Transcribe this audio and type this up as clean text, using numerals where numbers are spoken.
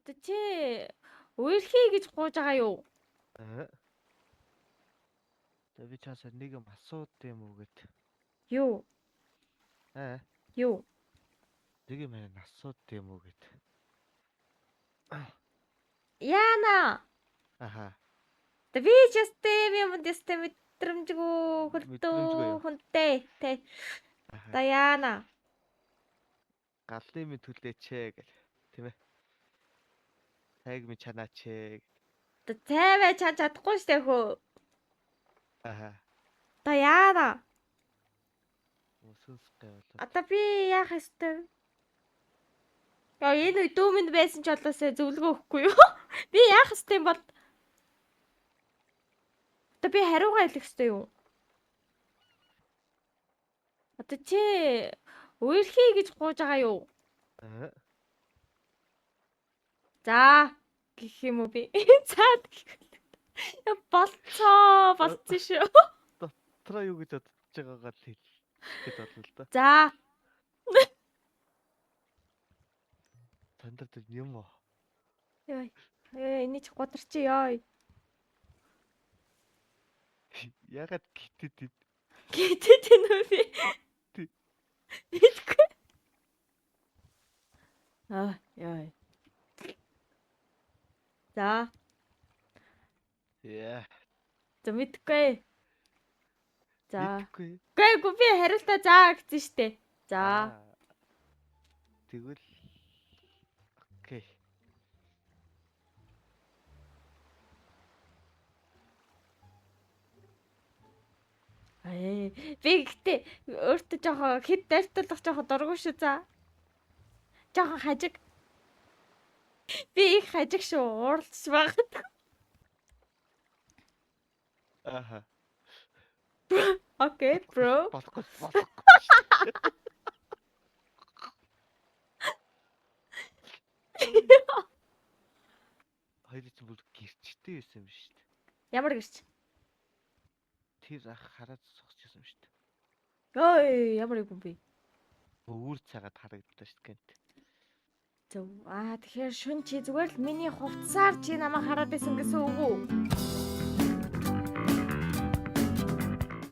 Одоо чи үерхий гэж гууж байгаа юу? Аа. За би чаасаа нэг юм асууд юм уу гэд. Юу? Аа. Юу? Нэг юм харин асууд юм уу гэд. Яна. Аха. Одоо би ч ястэй юм ястэй мэдрэмжгүй Мэдрэмжгүй хөлтөө юу? хүнтэй тэ. Аха. Одоо яана. Галны минь түлээч ээ гэл. Тийм ээ. Тайг минь чанаач ээ. Одоо цайваа чан чадахгүй штэ хөө. Аха. Одоо яана. Сүнс гай болоо. Одоо би яах ёстой вэ? Яа, энэ үе дүүмэнд байсан ч болоосаа зөвлөгөө өгөхгүй юу? Би яах ёстой юм бол? Одоо би хариугаа хэлэх ёстой юу? Одоо чи үерхий гэж гууж байгаа юу? Аа. За гэх юм уу би? За гэх. Яа, болцоо, болцсон шүү. Дотроо юу гэж бодож байгаагаа л хэл гэж бодлоо л да. За, Танд дээр юм уу? ёо. Ээ, эний чи гударч ёо. Ягаад гитэд ид? Гэтэд энэ үү би? Тий. Мэдгүй. Аа, ёо. За, Яа. за мэдгүй. За. Мэдгүй. Үгүй би хариултаа за гэсэн штэ. За. Аа. Тэгвэл окей. Аа, би гэтээ өөртөө жоохон хэд дайртуулах жоохон дургу шүү за. Жоохон хажиг. Би их хажиг шүү, ууралж байгаа. Аха. Окей, bro. Болохгүй болохгүй. Хоёр чинь бүр гэрчтэй байсан юм шүү дээ. Ямар гэрч? Тэр ах хараад зогсож байсан юм шүү дээ. Ой, ямар юм бэ? Өвөр цагаад харагдлаа шүү дээ гэнт. Зөв. Аа, тэгэхээр шүн чи зүгээр л миний хувцсаар чи намайг хараад байсан гэсэн үг үү?